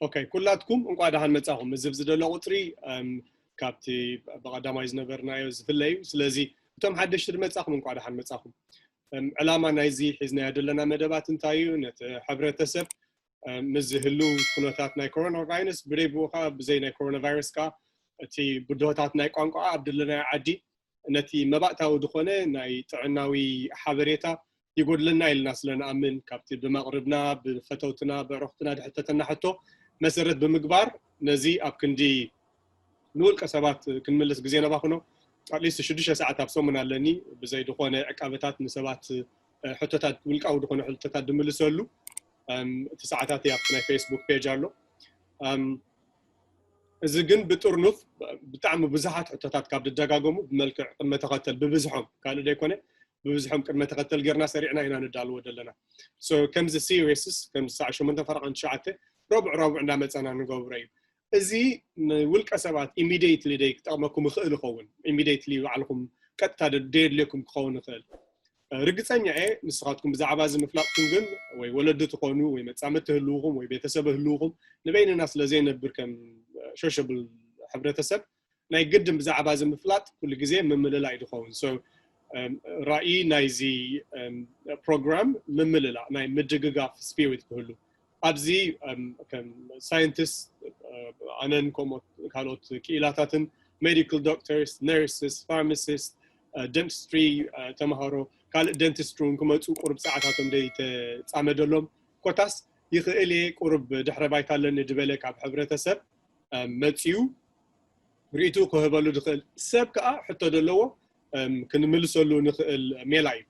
ኦኬ፣ ኩላትኩም እንቋ ደሓን መጻኹም። እዚ ኣብዚ ዘሎ ቁጽሪ ካብቲ ብቐዳማይ ዝነበርናዮ ዝፍለ እዩ። ስለዚ እቶም ሓደሽቲ ዝመጻኹም እንቋ ደሓን መጻኹም። ዕላማ ናይዚ ሒዝናዮ ዘለና መደባት እንታይ እዩ? ነቲ ሕብረተሰብ ምስዚ ህልው ኩነታት ናይ ኮሮና ቫይረስ፣ ብደይ ብኡ ከዓ ብዘይ ናይ ኮሮና ቫይረስ ከዓ እቲ ብድሆታት ናይ ቋንቋ ኣብ ድለናዮ ዓዲ ነቲ መባእታዊ ዝኾነ ናይ ጥዕናዊ ሓበሬታ ይጎድለና ኢልና ስለ ንኣምን፣ ካብቲ ብመቕርብና፣ ብፈተውትና፣ ብዕረኽትና ድሕተተና ሕቶ መሰረት ብምግባር፣ ነዚ ኣብ ክንዲ ንውልቀ ሰባት ክንምልስ ግዜ ነባኽኖ። ኣትሊስት ሽዱሽተ ሰዓት ኣብ ሰሙን ኣለኒ፣ ብዘይ ዝኾነ ዕቃበታት ንሰባት ሕቶታት፣ ውልቃዊ ዝኾነ ሕቶታት ድምልሰሉ እቲ ሰዓታት ኣብቲ ናይ ፌስቡክ ፔጅ ኣሎ። እዚ ግን ብጥርኑፍ ብጣዕሚ ብዙሓት ሕቶታት ካብ ዝደጋገሙ ብመልክዕ ቅድመ ተኸተል ብብዝሖም፣ ካልእ ዘይኮነ ብብዝሖም ቅድመ ተኸተል ጌርና ሰሪዕና ኢና ንዳልዎ ዘለና። ከምዚ ሲሪስስ ከምዚ ሰዓ ሸሞንተ ፈረቓን ትሽዓተ ረቡዕ ረቡዕ እንዳመፀና ንገብሮ እዩ። እዚ ንውልቀ ሰባት ኢሚዲየትሊ ደይ ክጠቕመኩም ይኽእል ይኸውን። ኢሚዲየትሊ ባዕልኹም ቀጥታ ደየድልየኩም ክኸውን ይኽእል። ርግፀኛ እየ ንስኻትኩም ብዛዕባ እዚ ምፍላጥኩም ግን ወይ ወለዲ ትኾኑ ወይ መፃምድቲ ህልውኹም ወይ ቤተሰብ ህልውኹም ንበይንና ስለ ዘይነብር ከም ሶሻብል ሕብረተሰብ ናይ ግድን ብዛዕባ እዚ ምፍላጥ ኩሉ ግዜ ምምልላእ እዩ ዝኸውን። ራእይ ናይዚ ፕሮግራም ምምልላእ ናይ ምድግጋፍ ስፒሪት ክህሉ ኣብዚ ከም ሳይንቲስት ኣነን ከምኡ ካልኦት ክኢላታትን ሜዲካል ዶክተርስ፣ ነርስስ፣ ፋርማሲስት፣ ደንቲስትሪ ተምሃሮ ካልእ ደንቲስት እውን ክመፁ ቁሩብ ሰዓታቶም ደይ ተፃመደሎም ኮታስ ይኽእል እየ ቁሩብ ድሕረ ባይታ ኣለኒ ድበለ ካብ ሕብረተሰብ መፅዩ ርእይትኡ ክህበሉ ዝኽእል ሰብ ከዓ ሕቶ ዘለዎ ክንምልሰሉ ንኽእል ሜላ እዩ።